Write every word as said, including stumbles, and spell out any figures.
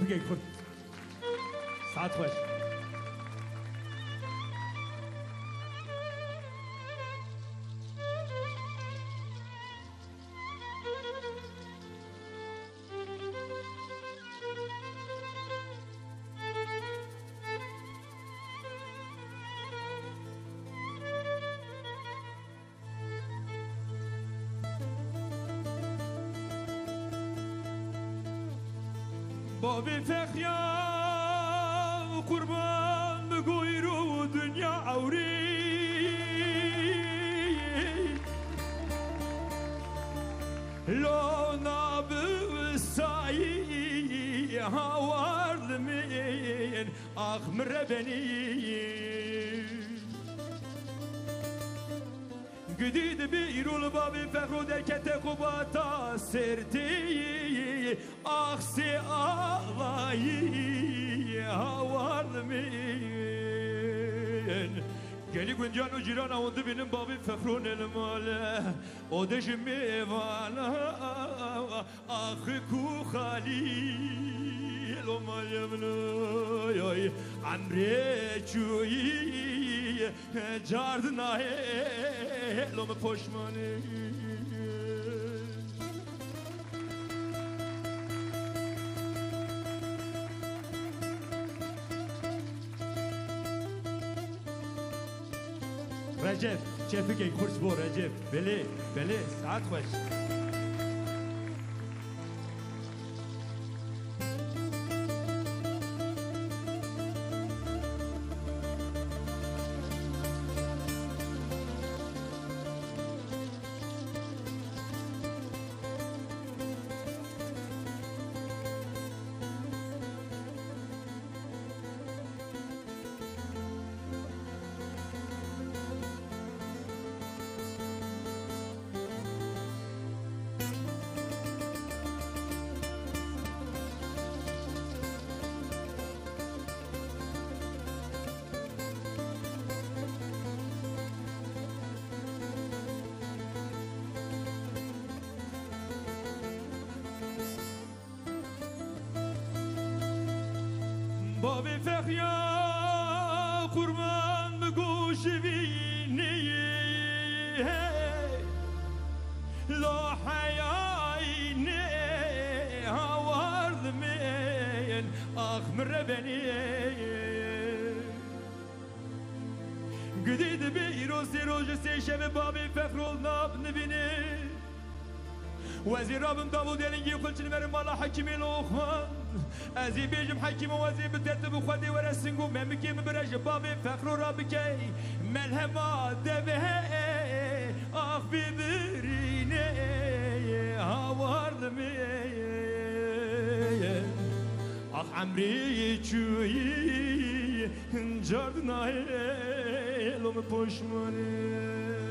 Bigey xurt. Saet xweş. Bavê Fexriya qurban bi goyro dinya ewrî. Lo nabi sayî hawar li min ax min rebenî. Gidî dibe îro li bavê Fexro derkete xwe bata sertê. Ax sê alayî hawar li min. Gelî guncan û cîrana hûn dibînin bavê Fexro ne li male. O de ji mêvana. Axi ku xalî lo malê min oy, emrê çûyî cardinayê lo min poşmanê. Recep, çepikek xurt bo Recep. Belê, belê, saet xweş. Bavê Fexriya qurban bi goşê wî neyê, hey. Lo heyayî nê hawar li min, ax min rebenî. Gidî dibe îro sê roj û sê şevê bavê Fexro nav nibîne. Wezî rabim dav û delingî xwe çilverim mala Hekîmê Loxman. Ez ê bêjim Hekîmo, ez ê bi tertib û xwedê were sing û memikê min bire ji bavê Fexro ra bikey. Melhema devê ax bibirîne hawar li min. Ax emrê çûyî cardinayê lo min poşmanê.